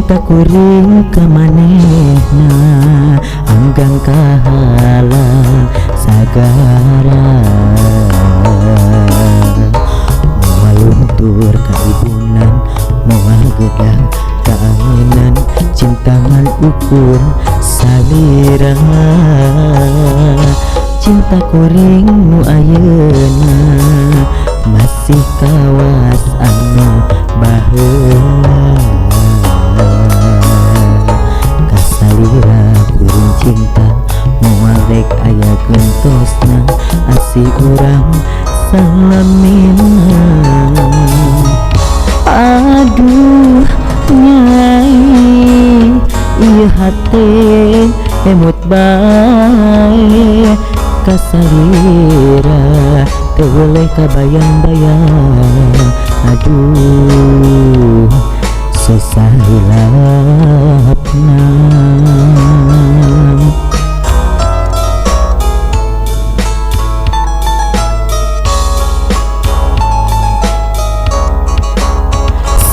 Cinta kuring ka manehna anggang kahalang sagara. Moal luntur kaibunan, moal gedang kaanginan, cinta ngan ukur salira. Cinta kuring nu ayeuna masih kawas anu baheula. Kasalira kuring cinta moal rek aya gentosna, asih urang salamina. Aduh nyai, ieu hate emut bae, kasalira teu weleh kabayang-bayang. Aduh susah hilapna.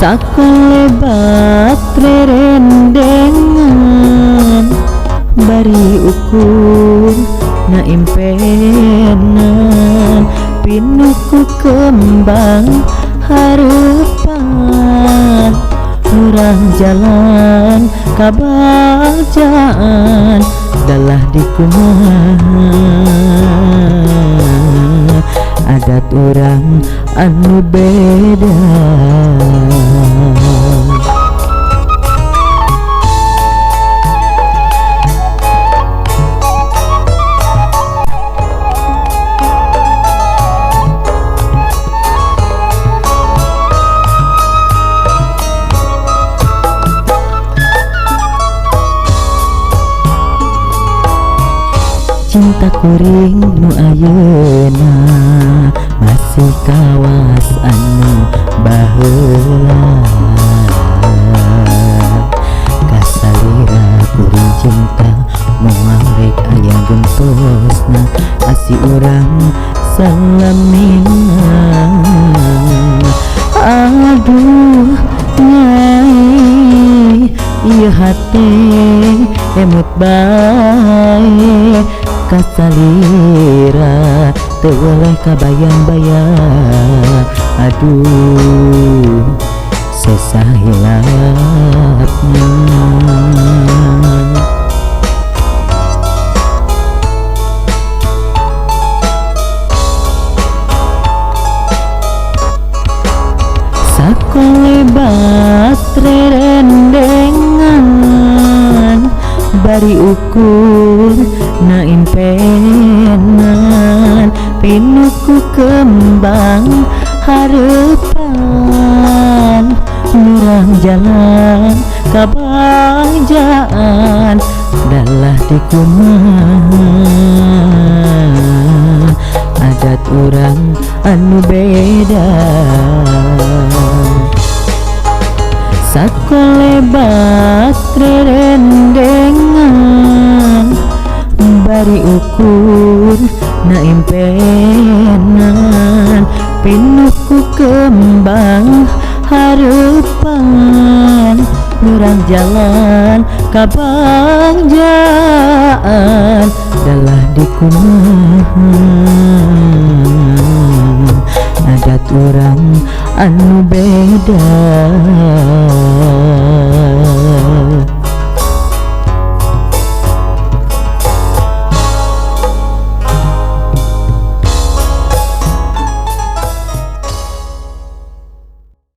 Sakolebat rerendengan bari ukur na impenan, pinuh ku kembang harepan, murah jalan kabagjaan dalah dikumaha adat urang anu beda. Cinta kuring nu ayeuna masih kawas anu baheula. Kasalira kuring cinta moal rek aya gentosna, asih urang salamina. Aduh nyai, ieu hate emut bae, kasalira teu weleh kabayang-bayang. Aduh sesah hilapna. Sakolebat rerendengan bari ukur na impenan, pinuh ku kembang harepan, murah jalan kabagjaan dalah dikumaha adat urang anu beda. Sakolebat rerendengan bari ukur na impenan, pinuh ku kembang harepan, murah jalan kabagjaan dalah dikumaha adat urang anu beda.